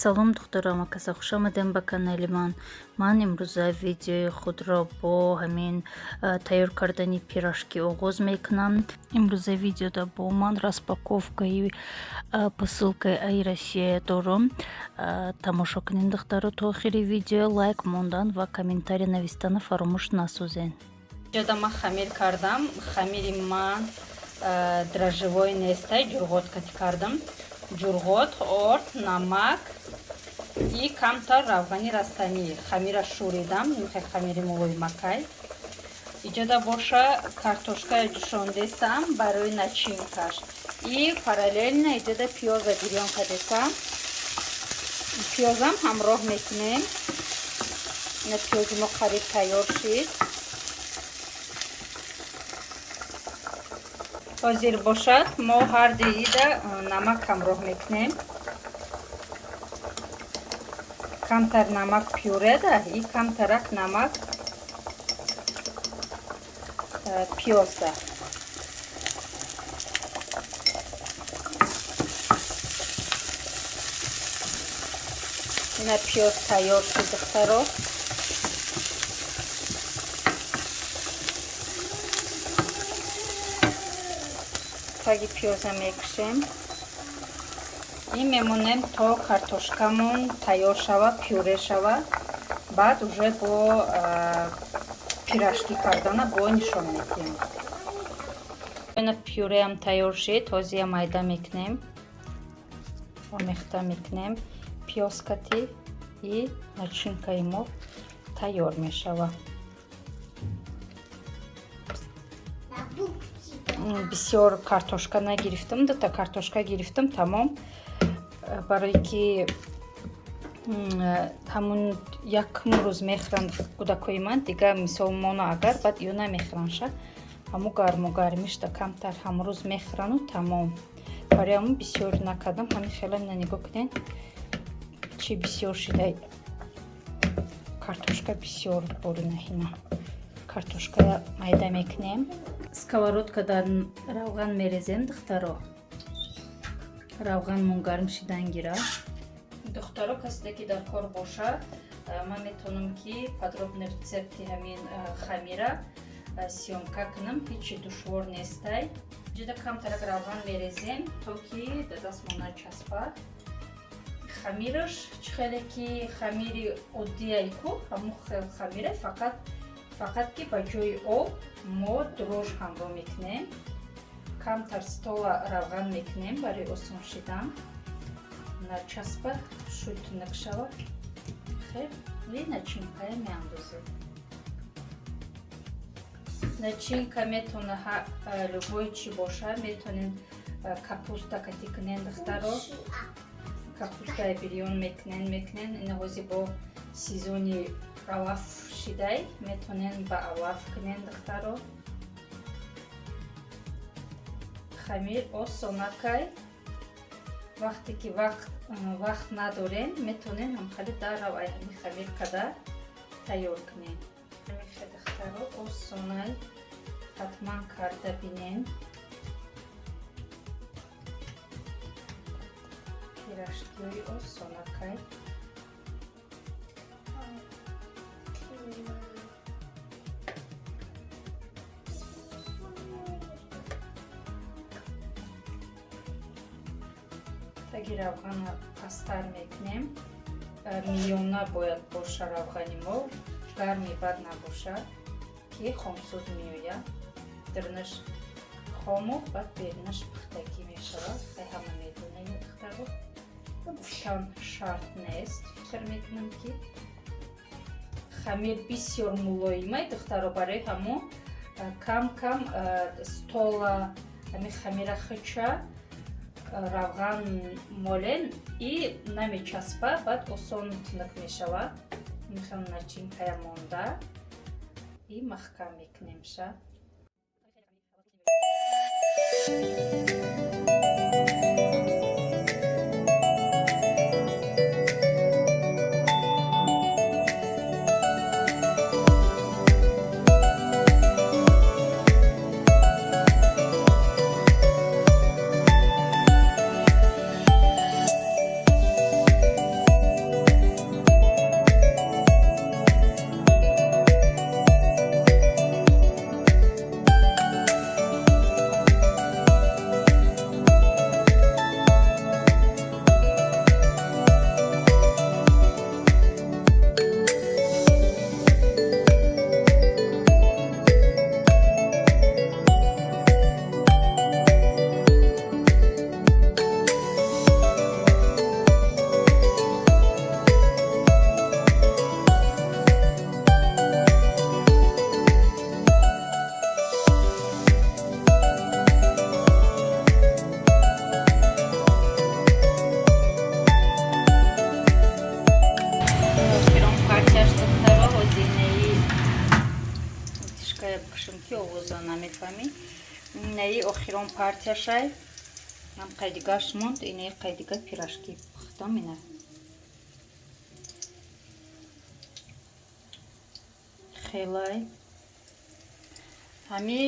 Салом, духтарам, каса, хуш омадем ба канали ман. Ман имрӯза видеои худро бо ҳамин тайёр кардани пирожки оғоз мекунам. Имрӯза видеода бо ман распаковкаи посылкаи ай Россия дорам. Тамошо кунед, духтаро, то охири видео. Лайк мондан ва комментарий навистана фаромӯш насозен. Ҷода ман хамир кардам. Хамири ман дрожжевой нестай, ҷурғот кати кардам. Ҷурғот, орд, намак и камтар равғани растанӣ. Хамира шӯридам, мехай хамири мулоимакай. Иҷода боша, картошкаи ҷӯшондесам барои начинкаш. И параллельно иҷода пиёза бирён кадесам. Пиёзам ҳамроҳ мекунем. Ина пиёзи мо қариб тайёр шид. Ҳозир бошад, мо ҳарди ида намак ҳамроҳ мекунем. Камтар намак пюреда и камтарак намак пиёзда. Ина пиёз тайёр шуд, духтаро. Таги пиёза мекушем и мемонем, то картошкамон тайёр шава, пюре шава. Баъд уже бо пирожки кардана бо нишон медиҳем. Ина пюреам тайёр шид. Ҳозия майда мекунем, омехта мекунем пиёзкати, и начинкаи мо тайёр мешава. Бисёр картошка нагирифтам, дута картошка гирифтам, тамом. Барое ки ҳамун якум рӯз мехӯранд кӯдакои ман, дига мисол мона агар баъд ё намехӯрандша. Ҳаму гарму гармишда камтар ҳамрӯз мехӯрану тамом. Барои ҳамун бисёр накардам. Ҳамин хела. Ина нигоҳ кунед, чӣ бисёр шида картошка, бисёр борина. Ҳина картошка майда мекунем, сковородка дар равған мерезем, духтаро. Равғанмон гарм шидан гира. Духтаро, касе ки дар кор боша, ман метавонам ки подробный рецепти ҳамин хамира съёмка кунам, ҳечи душвор нестай. Ҷуда камтарак равған мерезем, то ки дастмон начаспад. Хамираш чӣ хеле ки хамири оддияй ку, ҳамун хел хамира, фақат ки ба ҷои об мо дрожж ҳамроҳ мекунем. Камтар стола равған мекунем барои осон шидан, начаспа, шӯй тунук шава. Хеб, и начинкая меандозем. Начинка метавона любой чӣ боша, метавонем капуста кати кунен, духтаро. Капустаи бирён мекунен. Ина ҳозир бо сезони алаф шидай, метавонен ба алаф кунен, духтаро. Хамир осонакай. Вақте ки вақт надорем, метавонем ҳамхали дарав ай ҳами хамир када тайёр кунем. Ҳамихе, духтаро, осонай, ҳатман карда бинен. Пирожкиҳои осонакай. Таги равғана пасттар мекунем. Миёна бояд боша равғани мо, гарми бад набошад, ки хомсӯз меояд. Дарунаш хому, баъд берунаш пухтагӣ мешавад. Ай ҳама медонем, духтаро, гуфтан шарт нест. Фикр мекунам, ки хамир бисёр мулоимай, духтаро. Барои ҳамон кам кам стола ҳами хамира хича равған молен, и намечаспа, баъд осон тунук мешавад. Мехел начинкая монда и маҳкам мекунемша. Овозая бикушам, ки овоза намефаҳмӣ. Инаи охирон партияшай. Ҳам қайдигаш монд, инаи қайдига пирожки пухтам ина. Хелай. Ҳами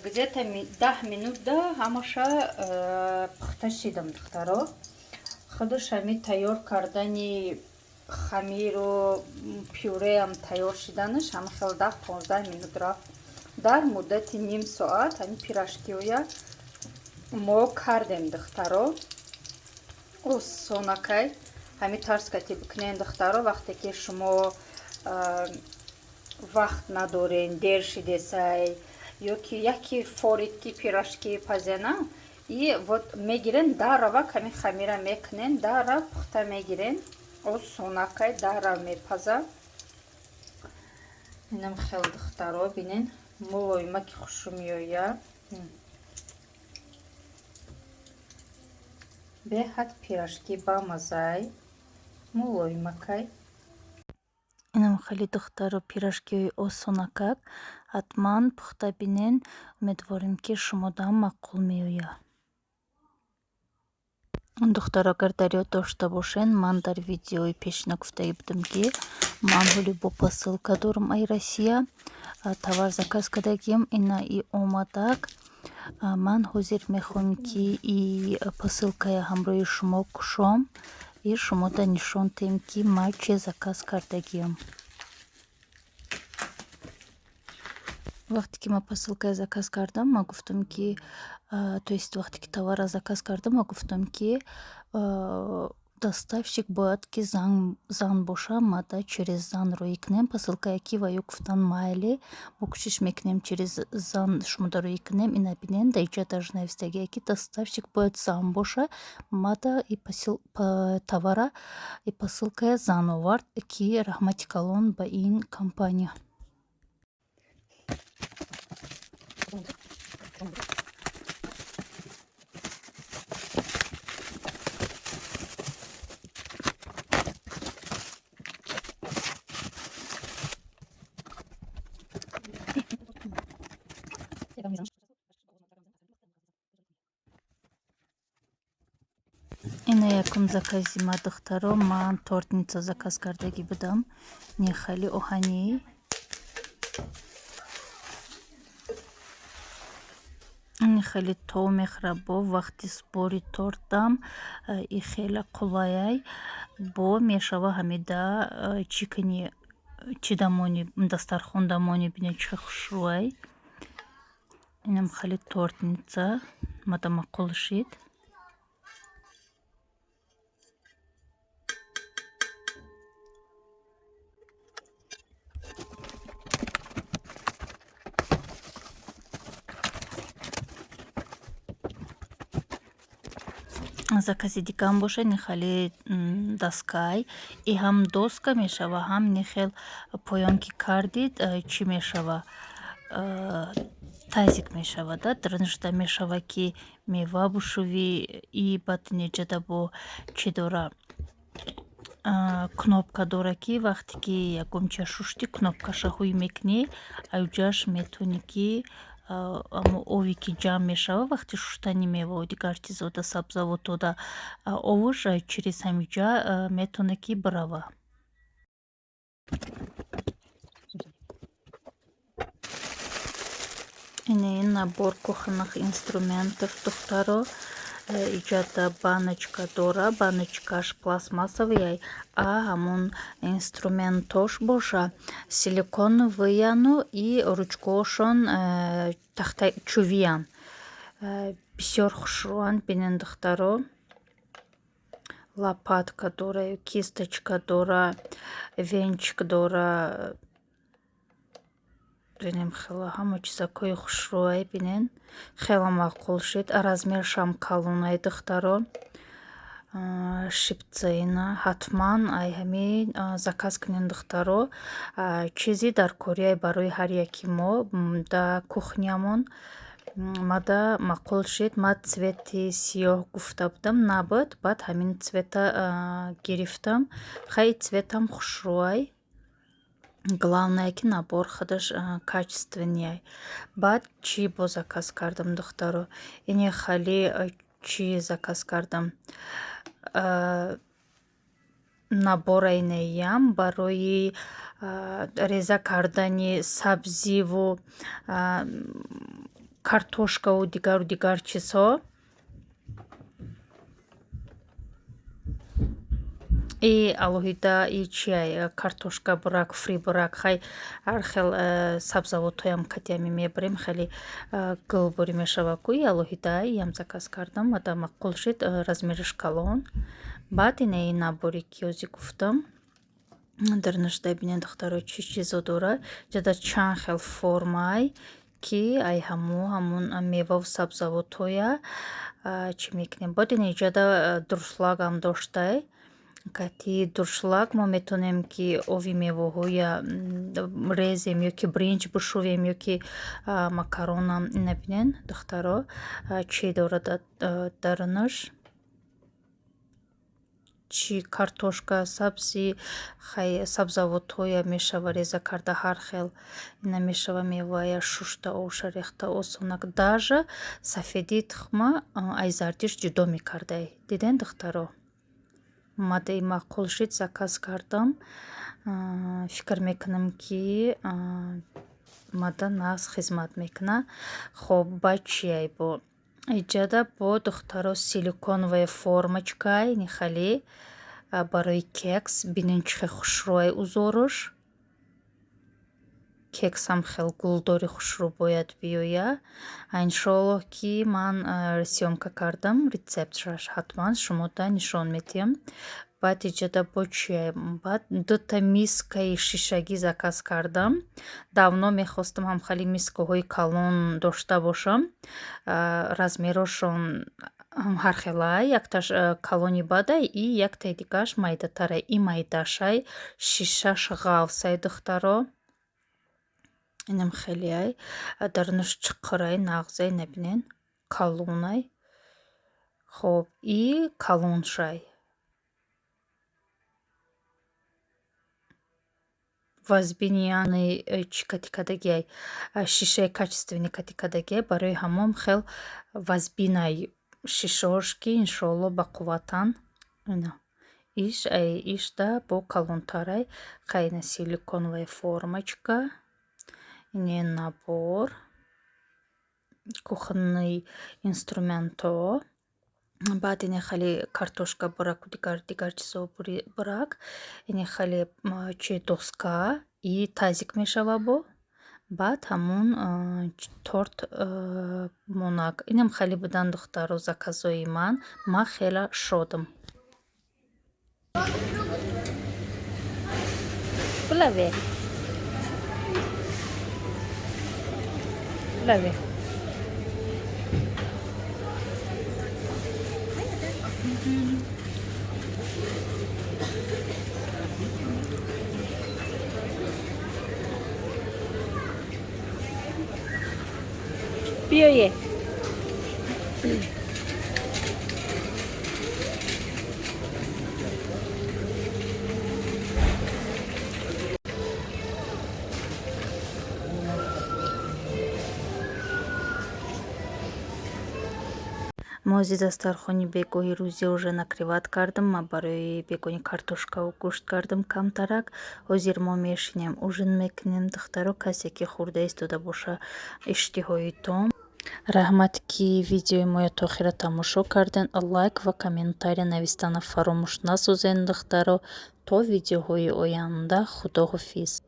где-то 10 минутда ҳамаша пухта шидам, духтаро. Худаш ҳами тайёр кардани хамиру пюреам тайёр шиданаш ҳама хел 10-15 минут рафт. Дар муддати ним соат ҳами пирожкиҳоя мо кардем, духтаро. Осонакай ҳами тарз кати бикунен, духтаро, вақте ки шумо вақт надорен, дер шидесай ё ки яки форид ки пирожки пазена, и вот мегирен, даравак ҳамин хамира мекунен, дарав пухта мегирен, осонакай дарав мепаза. Инам хел, духтаро, бинен, мулоима ки хушу меояд. Беҳад пирожки бамазай, мулоимакай. Инам хеле, духтаро, пирожкиҳои осонакак ҳатман пухта бинен. Умедворем, ки шумодам маъқул меояд. Духтаро, агар дар ёд дошта бошен, ман дар видеои пешина гуфтагӣ будам, ки ман ҳоли бо посылка дорам ай Россия. Товар заказ кардагиам, ина и омадак. Ман ҳозир мехоҳам, ки и посылкая ҳамроҳи шумо кушом и шумода нишон диҳем, ки ман чӣ заказ кардагиам. Вақте ки ман посылкая заказ кардам, ман гуфтам, ки, то есть вақте ки товарро заказ кардам, ман гуфтам, ки доставщик бояд ки зан боша, мада через зан роҳӣ кунем посылкая, ки ва ё гуфтанд, майли, мо кӯшиш мекунем, через зан шумода роҳӣ кунем. Ина бинен, дар иҷа даже навистагие, ки доставщик бояд зан боша. Мада и товара и посылкая зан овард, ки раҳмати калон ба ин компания. Ина якум закази ма, духтаро, ман тортница заказ кардагӣ будам. Не хеле оҳанӣ. Ин хеле то мехӯра, бо вақти сбори тортам и хеле қулайай, бо мешава ҳамида чӣ кунӣ, чӣ дамони, дастархон дамони, бинед, чӣ хушрӯай. Инам хеле тортница мада маъқул шид. Закази дигаам бошад, ин хеле доскай, и ҳам доска мешава, ҳам не хел поён ки кардид, чӣ мешава, тазик мешава, да дрнжда мешава, ки мева бушувӣ. И баъд неҷада бо чӣ дора, кнопка дора, ки вақте ки ягон чия шуштӣ, кнопкаша ҳуй мекунӣ, аюҷаш метавонӣ, ки амо ови ки ҷамъ мешава вақти шуштани мевао дигар чизода, сабзавотода, овуш через ҳамиҷа метавона ки бирава. Ина ин набор кухонных инструментов, духтаро. Иҷада баночка дора, баночкаш пластмассовый, а ҳамон инструментош боша силиконовыяну и ручкаошон тахта чӯвиян. Бисёр хушрӯанд, бинен, духтаро. Лопатка дора, кисточка дора, венчик дора, бинем, хеле ҳама чизакҳои хушрӯай, бинен, хеле маъқул шид. Размершам калонай, духтаро. Щипца ина ҳатман ай ҳамин заказ кунен, духтаро. Чизи даркориай барои ҳар яки мо да кухнямон. Мада маъқул шид. Ма цвети сиёҳ гуфта будам, набуд, баъд ҳамин цвета гирифтам. Хай, цветам хушрӯай. Главное, ки набор худаш качественный. Баъд чӣ бо заказ кардам, духтаро? Ини хали чӣ заказ кардам? Набора инаям барои реза кардани сабзиву картошкаву дигару дигар чизҳо. И алоҳида и чиай, картошка бурак, фри бурак, хай, ҳар хел сабзавотҳоям катиами мебарем, хеле гулбурӣ мешава ку. И алоҳида иам заказ кардам, мада маъқул шид, размераш калон. Баъд инаи наборе, ки ҳозир гуфтам, дарунашда бинед, духтаро, чӣ чизо дорад. Ҷада чанд хел формаай, ки ай ҳамун меваву сабзавотҳоя чӣ мекунем. Баъд ина иҷада дуршлагам доштай. Кати дуршлаг мо метавонем, ки ови меваҳоя резем ё ки бринҷ бишӯвем, ё ки макаронам. Ина бинед, духтаро, чӣ дорад дарунаш: чӣ картошка, сабзӣ, хай, сабзавотҳоя мешава реза карда ҳар хел. Ина мешава мевая шушта, овша рехта осонак. Даже сафедии тухма ай зардиш ҷудо мекардай. Диден, духтаро? Мадаи маъқул шид, заказ кардам. Фикр мекунам, ки мада нағз хизмат мекунад. Хоб, баъд чиай бо иҷада? Бо, духтаро, силиконовая формочка ини хеле барои кекс. Бинен, чӣ хел хушрӯай узоруш. Кексам хел гулдори хушрӯ бояд биёяд. Иншоаллоҳ, ки ман съёмка кардам, рецептшаш ҳатман шумода нишон медиҳам. Баъд иҷода бо чия? Баъд дута мискаи шишагӣ заказ кардам. Давно мехостам ҳамхели мискаҳои калон дошта бошам. Размерошон ҳархелай: якташ калони бадай и яктаи дигааш майдатарай. И майдашай, шишаш ғафсай, духтаро. Инам хелеай, дарунаш чуқурай, нағзай, набинен, калонай. Хоб, и калоншай вазбинияни чӣ катикадагиай, шишаи качественный катикадагиай, барои ҳамон хел вазбинай шишаош, ки иншоалло бақувватанд. Ина иш ай ишда бо калонтарай. Хайна, силиконовая формочка, ине набор кухонный инструментҳо. Баъд ине хеле картошка бураку дигар дигар чизҳо бурак. Ине хеле чи, доска и тазик мешава, бо баъд ҳамун торт монак. Инам хеле буданд, духтаро, заказҳои ман. Ман хеле шодам. Булаве, булаве. Биёе. Мози дастархони бегоҳи рӯзӣ уже накрывать кардам. Ман барои бегоҳи картошкаву гӯшт кардам камтарак. Ҳозир мо мешинем, ужин мекунем. Духтаро, касе ки хӯрда истода боша, иштиҳои том. Раҳмат, ки видеои моя то охира тамошо карден. Лайк ва комментария навистана фаромӯш насозен, духтаро. То видеоҳои оянда, худоҳофиз.